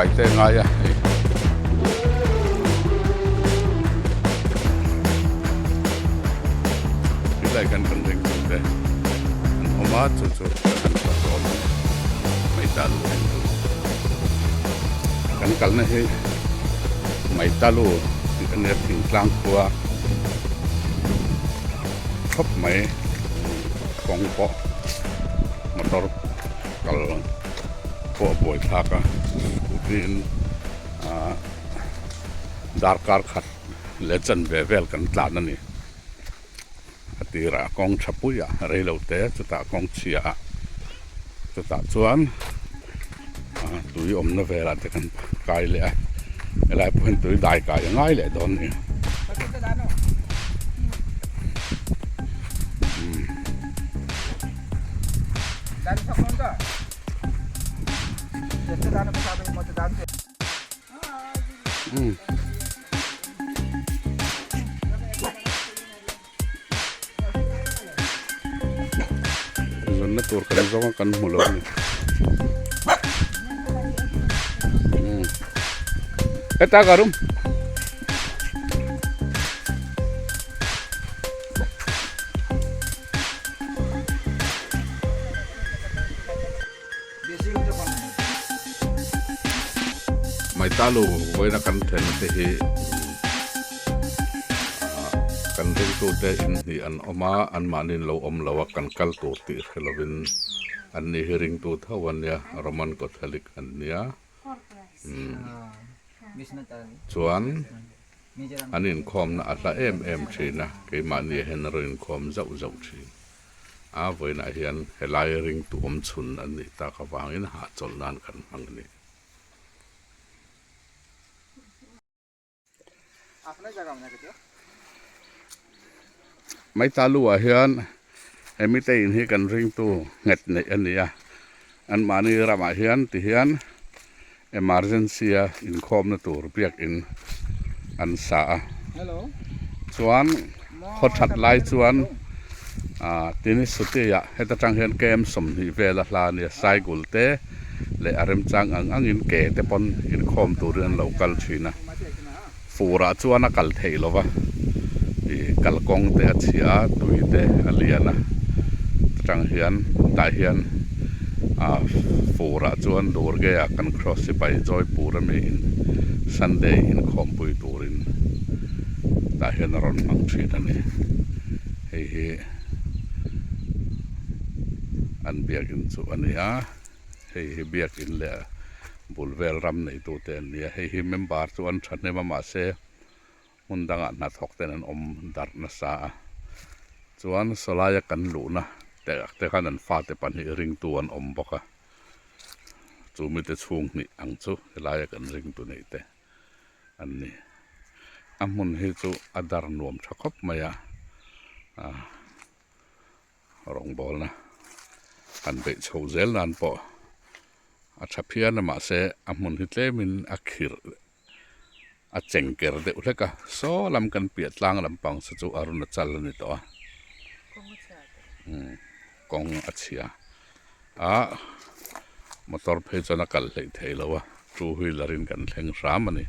kai te ngai a hei. Helai kan kan ring tu te an awm a chu chu kan han kal dawn a ni Maitalu ring tu kan kalna hi Maitalu tih a nia thingtlang khua khawp mai kawng pawh motor kal pawh a buai thlak a scooty in ahh darkar khat leh chanve vel kan tlan a ni a tirah kawng tha pui a rei lo te chutah kawng chhia a chutah chuan ahh tui awmna velah te kan kai leh a helai pawh hian tui dai kai a ngai leh dawn a ni. Zawnna tur kan zawng a kan hmu lo a ni. Heta ka rum. Maitalu vawiina kan thlenna te hi kan ringtute in hnih an awm a anmahni an lo awm lo a kan kal tur tih hre lovin an ni hi ringtu tho a nia Roman Catholic an nia chuan. An inkhawmna a hla em em thin a, keimahni ah hian a rawn inkhawm zauh zauh thin. A vawiinah hian helai ringtu awm chhun an nih tak avangin hahchawlh nan kan hmang a ni. Maitalu ah hian hemite in hi kan ringtu nghet neih a ni a, anmahni ramah hian ti hian emergency a inkhawmna tur biakin an sa a chuan khaw that lai chuan ah Tinisuti ah heta tang hian km 20 vel a hla a nia Saigul te leh a remchang ang angin ke te pawn inkhawm turin an lo kal thin a furah chuan a kal theih lo va ih kalkawng te a chhia a tui te a lian a atang hian tah hian ah furah chuan Durge ah kan cross sipai Jawipur ami in Sunday inkhawmpui turin tah hian a rawn hmang thin a ni hei hi an biakin chu a ni a. Hei hi biakin leh bul vel ram neitute an ni a, hei hi member chu an thahnem a mahse hmun dangah hnathawk ten an awm darh nasa a, chuan sawlaia kan luhna te te khan an fate pahnih ringtu an awm bawk a, chu mite chhung hnih ang chu helaia kan ringtu neih te an ni. A hmun hi chu a dar nuam tha khawp mai a, ah. Rawngbawlna han beih chho zel nan pawh a tha phian a mahse a hmun hi tlemin a khirh a cheng ker deuh hlek a saw lam kan piah tlang lampang saw chu Arunachal a ni tawh a kawng a chhia a motor phei chuan a kal hleih thei lo a two wheeler in kan thleng hram a ni.